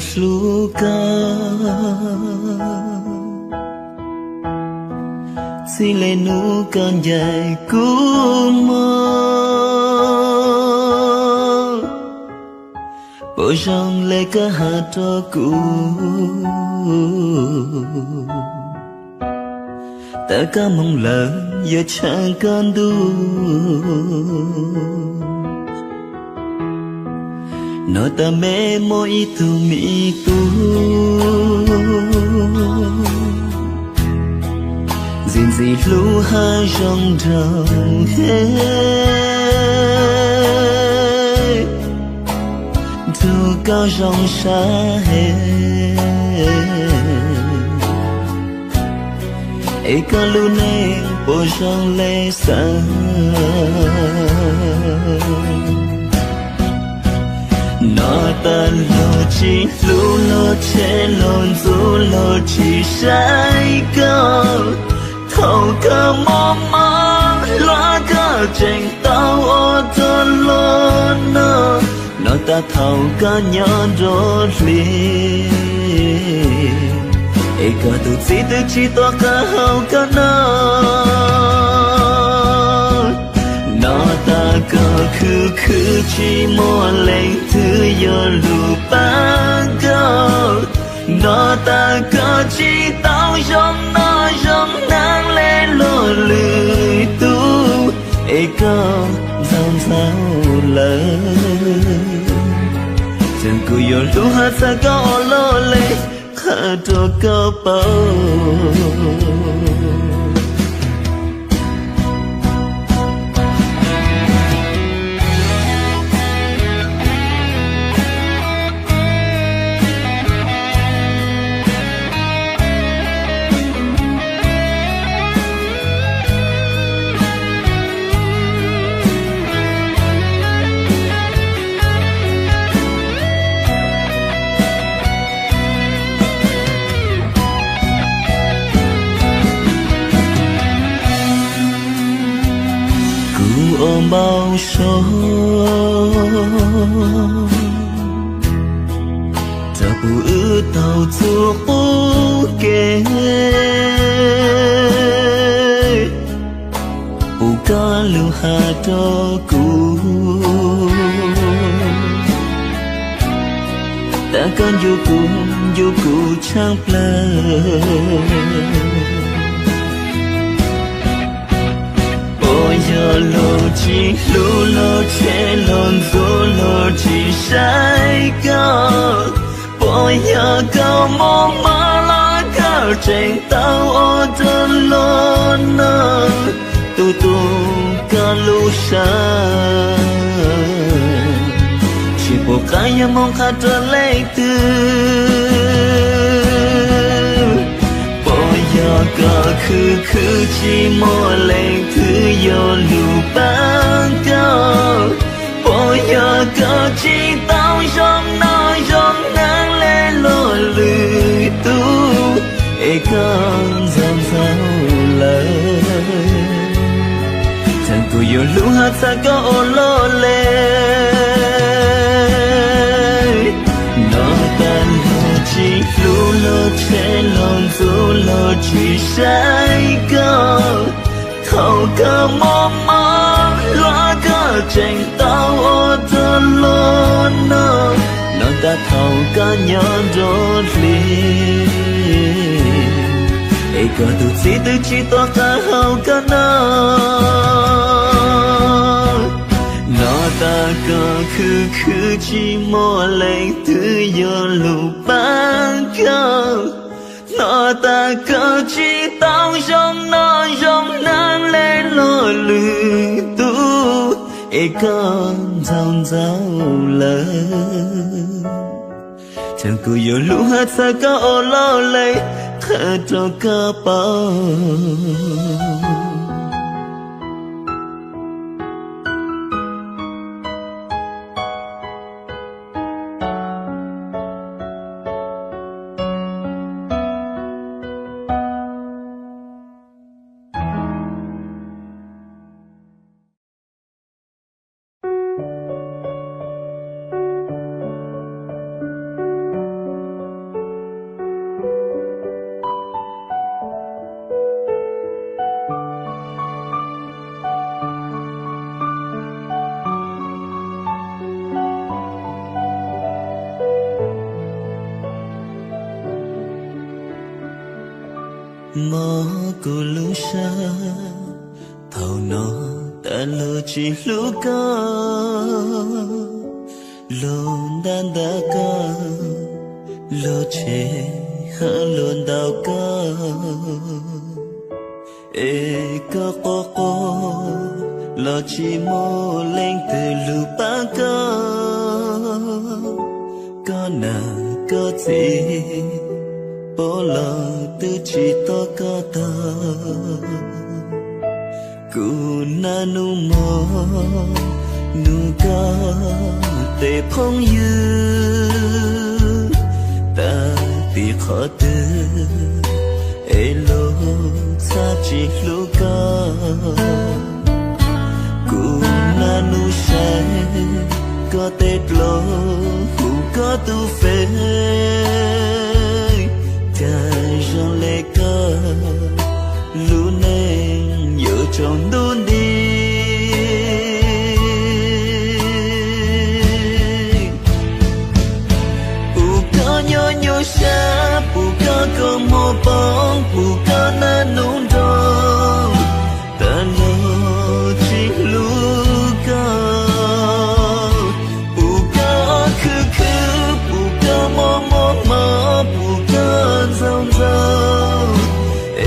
hlub koj, txij le hnub koj ncaim kuv mus, puas zoo le koj has rau kuv, tawm koj moo lawm yuav tshav koj ntuj. No tas me muaj ib tug me tub, ntxim ntxim hlub hab zoo nraug heev, nrug koj zoo sab heev, es koj lub neej puas zoo le xav. No tas luag tsis hlub, luag tshev, luag ntxub, luag tsis saib koj. Thaum koj mob mob hluas koj tseem tau ua rau luag noj. No tas thaum koj nyob nruab hlis, es koj tus txiv twb tsis tuaj qab hau koj noj. No tas koj khwv khwv tsis muaj leej twg yuav lug pab koj. No tas koj tsis tau zoo noj zoo hnav le luag lwm tus, es koj ntxaug ntxaug lawm. Tseem kuv yuav hlub hab txhawb koj ua luaj le, qhia rau koj paub. Kuv ua npau suav rau puj wb tau txhua qub ke, puj koj lug has rau kuv, tas koj ncu kuv, ncu kuv tshaaj plawg. Puas yog luag tsis hlub, luag tshev, luag ntxub, luag tsis saib koj? Puas yog koj mob mob los koj tseem tau ua rau luag noj? Tu tu koj lub sab, tsis pum qab yuav moog qha rau leej twg. Puas yog koj khwv khwv tsis muaj leej twg yuav lug paab koj? Puas yog koj tsis tau zoo noj zoo hnav le luag lwm tug, es koj ntxaug ntxaug lawm? Txheej kuv yuav hlub hab txhawb koj ua luaj le. No tas luag tsis hlub, luag tshev, luag ntxub, luag tsis saib koj. Thaum koj mob mob hluas koj tseem tau ua rau luag noj. No tas thaum koj nyob nruab hlis, es koj tus txiv twb tsis tuaj qab hau koj noj. No tas koj khwv khwv tsis muaj leej twg yuav lug paab koj. No tas koj tsis tau zoo noj zoo hnav le luag lwm tug, es koj ntxaug ntxaug lawm? Txheej kuv yuav hlub hab txhawb koj ua luaj le, qhia rau koj paub. Thaum no tas luag tsis hlub koj, luag ntab ntab koj, luag tseg hab luag ntaus koj, es koj quaj quaj los tsis muaj leej twg lug pab koj. Koj nam koj txiv pab los twb tsis tob koj tag. Kuv naj nub mog nug koj tej phooj ywg, tag tim qhov twg es luag txhaj tsis hlub koj. Kuv naj nub saib koj tej plaub hau, koj tus feem, cas zoo le koj lub neej yuav tsaus ntuj nti. Puas koj nyuaj nyuaj sab, puas koj kua muag poob, puas koj naj nub nroo, tas luag tsis hlub koj. Puas koj khwv khwv, puas koj mob mob hmov, puas koj ntxaug ntxaug,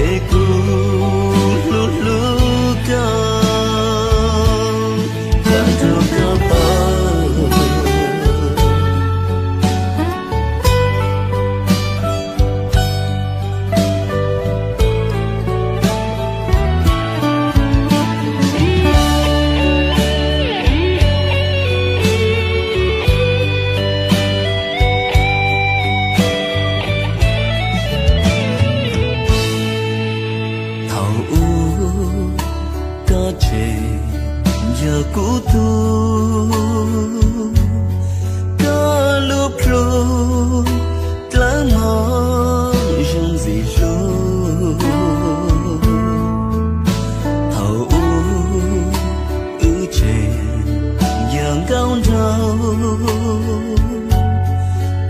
es kuv hlub hlub koj, qhia rau koj paub. Thaum ub koj tseem yog kuv tug, koj lub plhu dlawb mog zoo ntxim hlub. Thaum ub wb tseem yog nkauj nraug,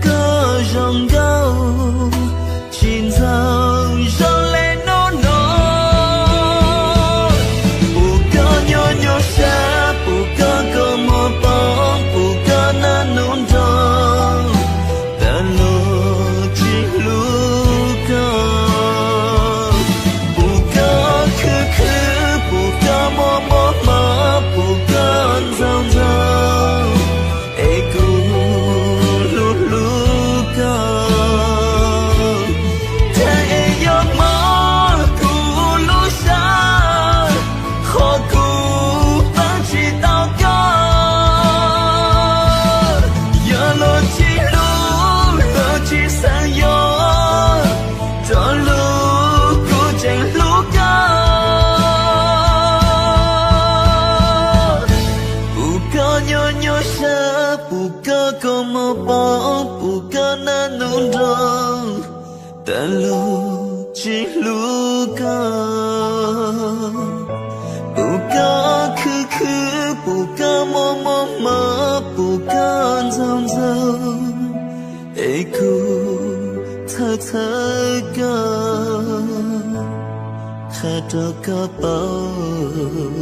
koj zoo nkauj tsis ntxaug zoo le hnub no. Puas koj nyuaj nyuaj sab, puas koj kua muag poob, puas koj naj nub nroo, tas luag tsis hlub koj. Puas koj khwv khwv, puas koj mob mob hmov, puas koj ntxaug ntxaug, es kuv hlub hlub koj. Thaum es yuav mob kuv lub sab, qhov kuv paab tsis tau koj. Yog luag tsis hlub, luag tsis xaav yuav, rov lug kuv tseem hlub koj. Puas koj nyuaj nyuaj sab, puas koj kua muag poob, puas koj naj nub nroo, tas luag tsis hlub koj. Puas koj khwv khwv, puas koj mob mob hmov, puas koj ntxaug ntxaug, es kuv txhawj txhawj koj, qhia rau koj paub.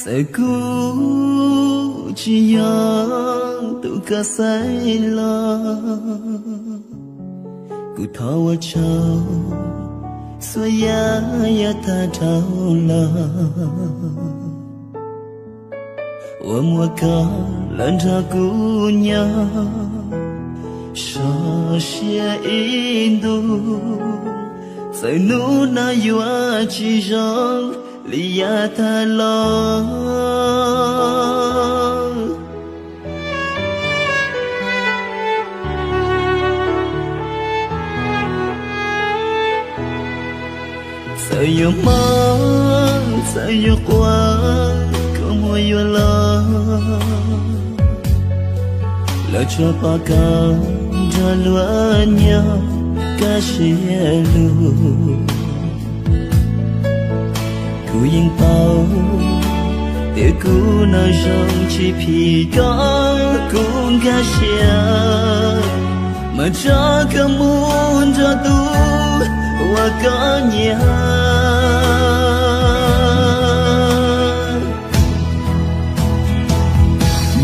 Txawm kuv tsis yog tus koj xaiv los, kuv thov ua tsaug Xuas yav yav tag dhau los, uas muaj koj los nrog kuv nyob sov siab ib ntus. Txawm hnub no yuav tsis zoo li yav tag los, txawm yuav mob txawm yuav quaj, kua muag yuav los, los tsuas pom koj nrog luag nyob kaj siab lug. Kuv yeej paub tias kuv no zoo tsis phim koj, kuv nkag siab mas tso koj mus nrog tus uas koj nyiam.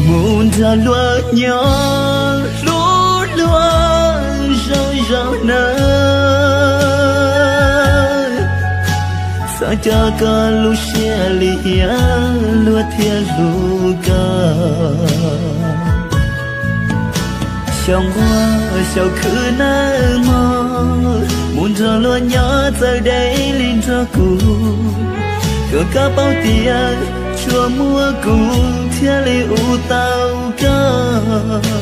Mus nrog luag nyob hlub luag zoo zoo nawb, xav coj koj lub siab li hiav luag thiaj hlub koj. Xyaum nquag xyaum khwv nawb mog, mus nrog luag nyob txawm deb li nrog kuv, kom koj paub tias tsuas muaj kuv thiaj li ua tau koj.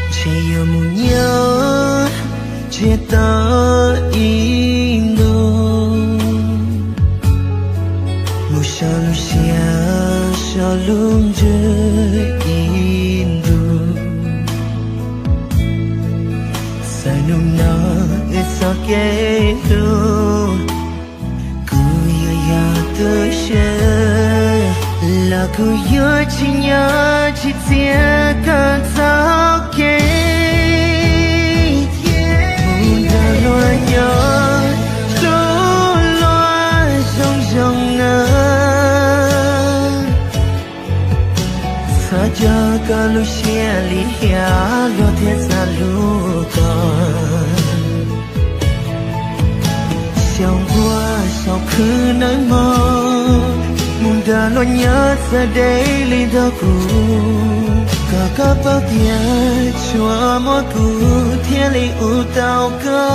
Ntshe yuav mus nyob ntsiag to ib ntus, mus so lub siab so lub ntsws ib ntus. Txawm hnub no wb txoj kev hlub, kuv yuav yog tu siab los kuv yuav tsis nyob tsis txiav koj txoj kev thiab. Mus nrog luag nyob hlub luag zoo zoo nawb, xav coj koj lub siab li hiav luag thiaj xav hlub koj. Xyaum nquag xyaum khwv nawb mog, mus nrog luag nyob txawm deb li nrog kuv, kom koj paub tias tsuas muaj kuv thiaj li ua tau koj.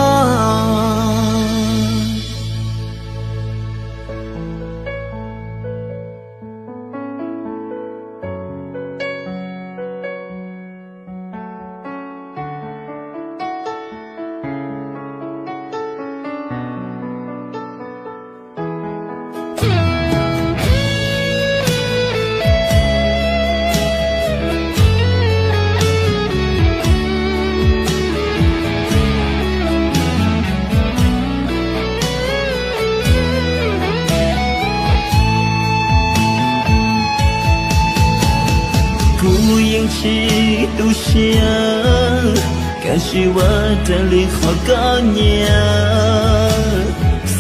Kuv yeej tsis tu siab, kav tsij ua raws li qhov koj nyiam.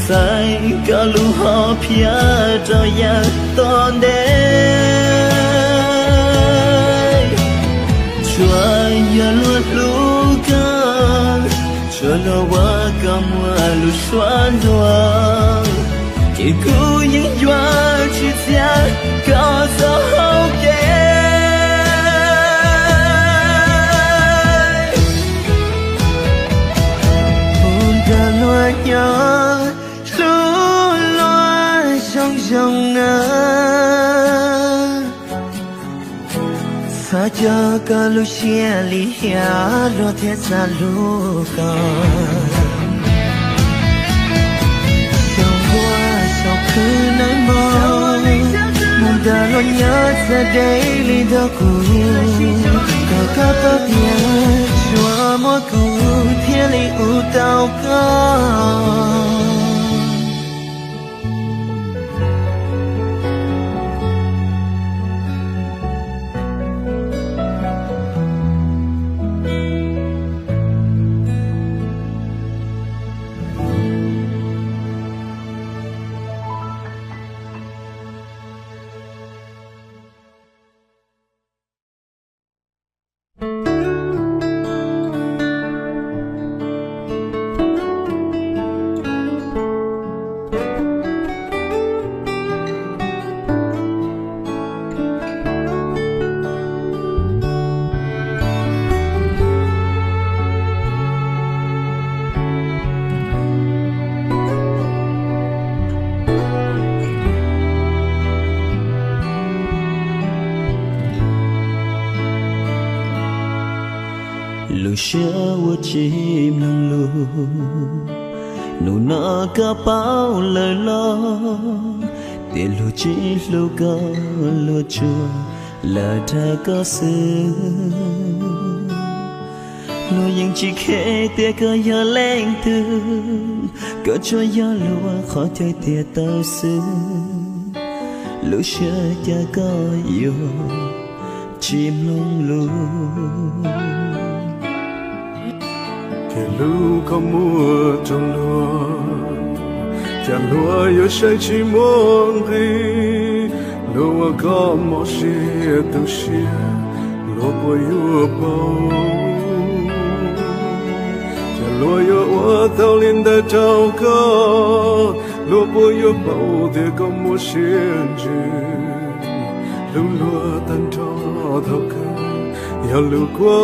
Xaiv koj lub hom phiaj rau yav tom ntej. Tsuas yog luag hlub koj, tsuas luag ua koj muaj lub suab ntuag, ces kuv yeej yuav tsis txiav koj txoj hau kev. Mus nrog luag nyob hlub luag zoo zoo nawb, xav coj koj lub siab li hiav luag thiaj xav hlub koj. Xyaum nquag xyaum khwv nawb mog, mus nrog luag nyob txawm deb li nrog kuv, kom koj paub tias tsuas muaj kuv thiaj li ua tau koj. Lub siab uas tsis mloog lus, hnub no koj paub lawm los, tias luag tsis hlub koj, luag tsuas lam dag koj xwb. Luag yeej tsis kheev tias koj yog leej twg, koj tsuas yog luag qhov chaw tiag tawv xwb. Lub siab cas koj yuav tsis mloog lus, ces lub koj muab rau luag, cas luag yuav saib tsis muaj nqis. Luag ua koj mob siab tu siab, luag puas yuav paub? Cas luag yuav ua tau li ntawd rau koj? Luag puas yuav paub tias koj muaj siab ntsws, hlub luag tag nrho thaum kawg yog lub kua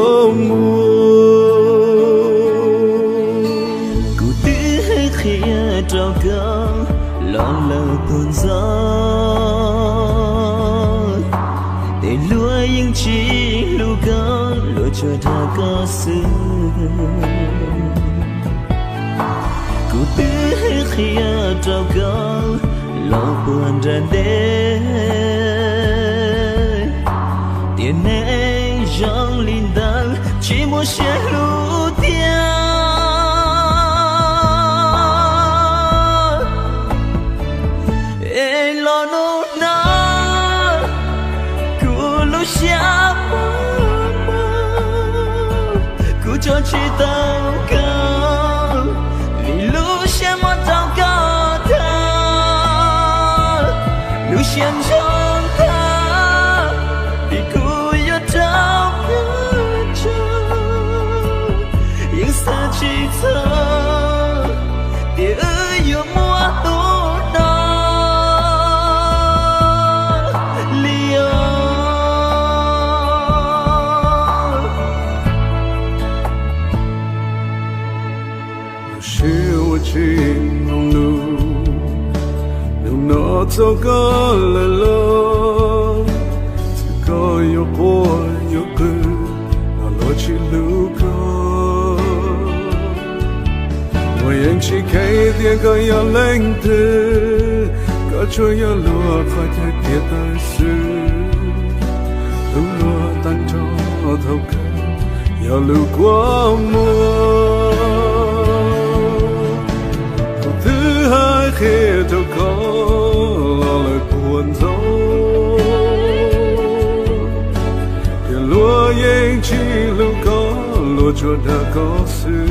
muag. Kuv twb hais qhia rau koj los lawm puag ntxov, ces luag yeej tsis hlub koj, luag tsuas dag koj xwb. Kuv twb hais qhia rau koj los puag nram ntej, tias neeg zoo li ntawd tsis muaj siab hlub thiab. Es los hnub no kuv lub siab mob mob, kuv tso tsis tau koj, vim lub siab muab rau koj tag. Lub siab ntsoog tag, vim kuv yuav rau koj tso, yeej xav tsis txog tias wb yuav muaj hnub no li os. Lub siab uas tsis mloog lus, hnub no txog koj lawm los, txawm koj yuav quaj yuav qw los luag tsis hlub koj. Luag yeej tsis kheev tias koj yog leej twg, koj tsuas yog luag qhov chaw tiag tawv xwb. Hlub luag tag nrho thaum kawg yog lub kua muag. Kuv twb hais qhia rau koj los lawm puag ntxov, tias luag yeej tsis hlub koj, luag tsuas dag koj xwb.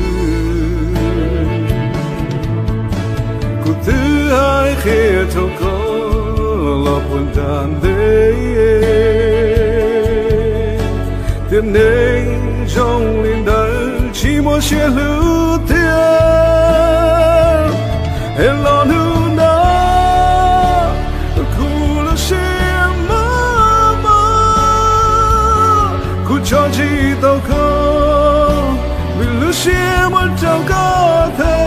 Kuv twb hais qhia rau koj los puag nram ntej, tias neeg zoo li ntawd tsis muaj siab hlub thiab. Es los hnub no kuv lub siab mob mob, kuv tso tsis tau koj, vim lub siab muab rau koj tag.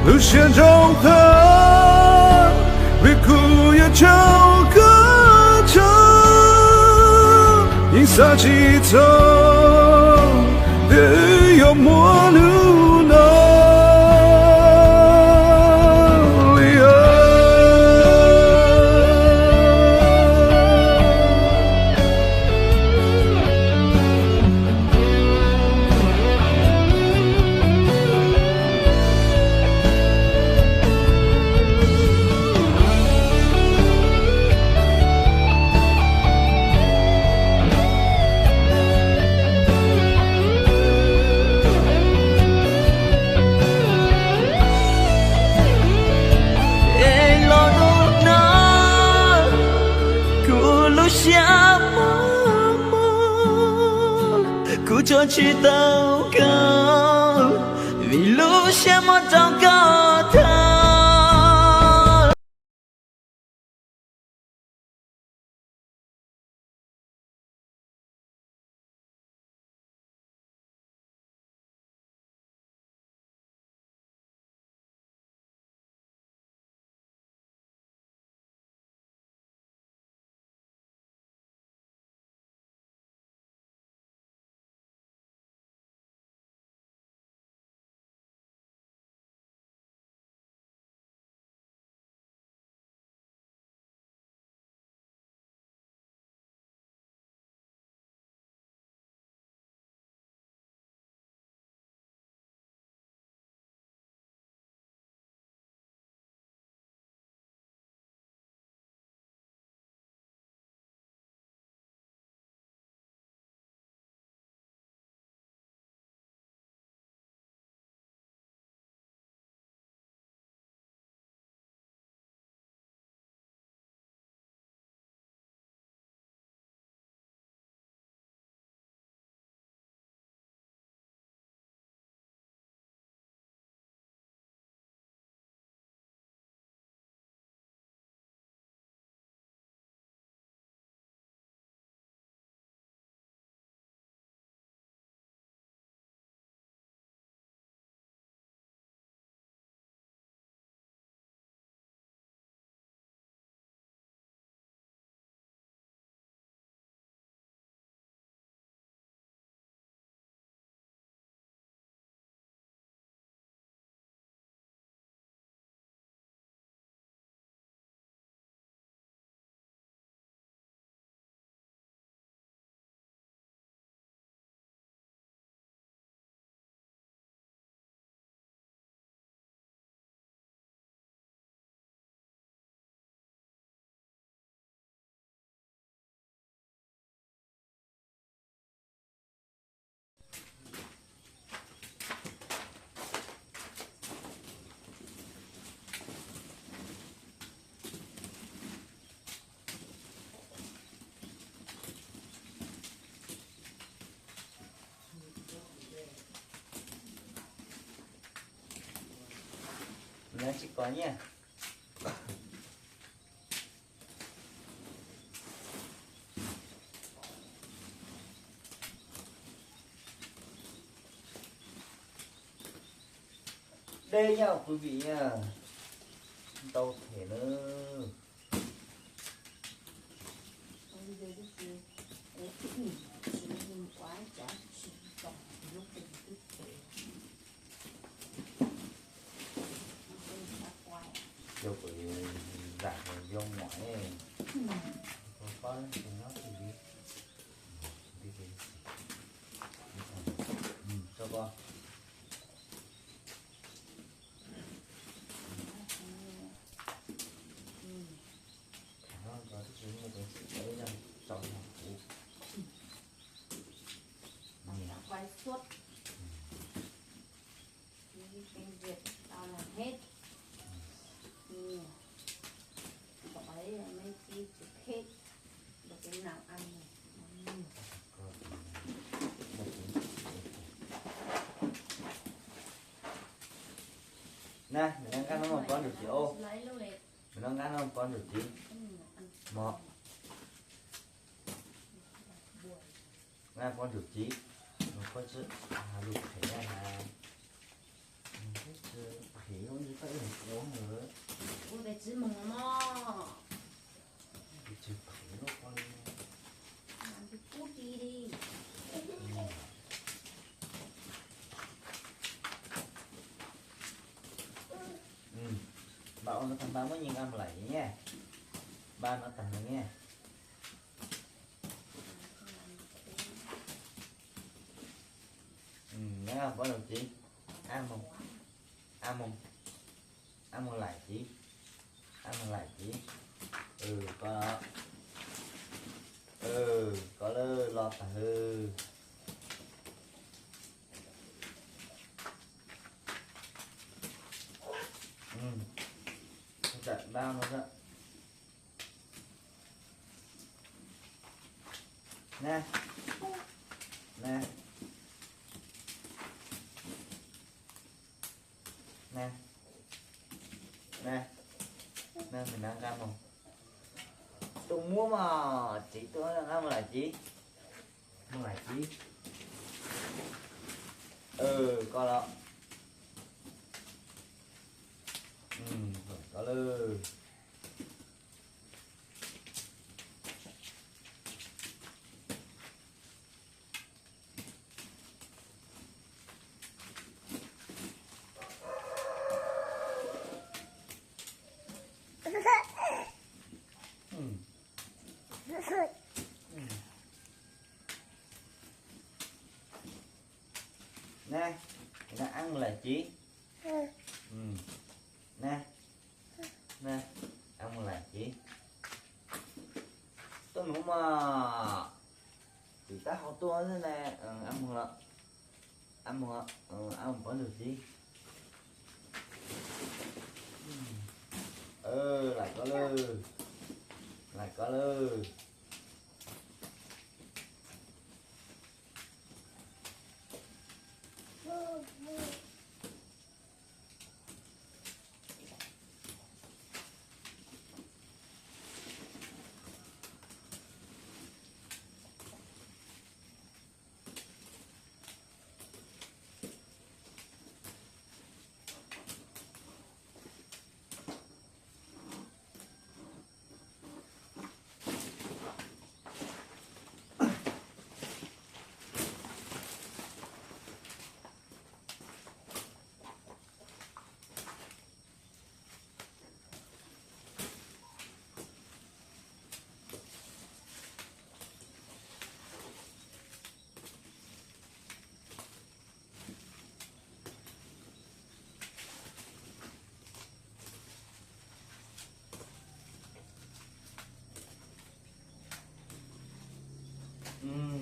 Lub siab ntsoog tag, vim kuv yuav rau koj tso, yeej xav tsis txog tias wb yuav muaj hnub no li os. Es los hnub no kuv lub siab mob mob, kuv tso tsis tau koj, vim lub siab muab rau koj tag. Tsis kov nyiaj. Dej nyob kuv vim nyob ntau them na. Cov kuv zam zoo mom, pob pob nyob twg li. Tso ko. Thaum no tsis muaj tus txiv tsev yog tso yog kuv. Quay suốt. Mấy cái công việc tao làm hết. Nhiều. Cậu ấy là mấy cái trực hết. Được cái nào ăn này. Nè, nqab no pob ntsuam txiv ub. Nqab no pob ntsuam txiv. Mov. Nqab pob ntsuam txiv. Nws pob tsuas lus phem na. Nws pob tsuas phem, ua ntsis phem lub pob. Npam ua no tag npam muab nyias nqa mus lawm nyiaj. Npam no tag nyiaj. Nyob pob ntsuam txiv. A mus, a mus, a mus lawm txiv. A mus lawm txiv. Koj, koj lawm los tag. Tawm npam no. Nè, nè, nè, nè, nè, nws nqa mus. Tuaj muab mas txiv, tuaj nqa mus lawm txiv. Mus lawm txiv. Koj los. Koj lawm. Nè, nqa mus lawm txiv. Nè, nè, nqa mus lawm txiv. Tuaj nuv mas. Txiv tab hau tuaj xwb ne. A mus los. A mus, a mus pob ntsuam txiv. Lawm koj lawm. Lawm koj lawm.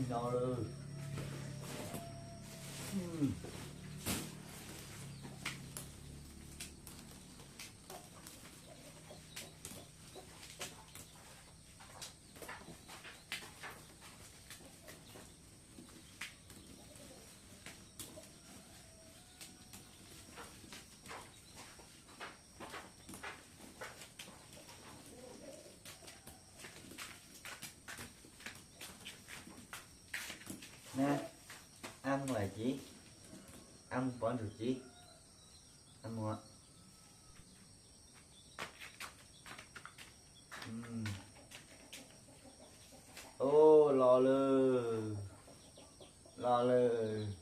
Nyob lawm. Na, ab mus lawm tsis? Ab mus pov ntsum tsis? Ab mus. Ub, los lawm, los lawm.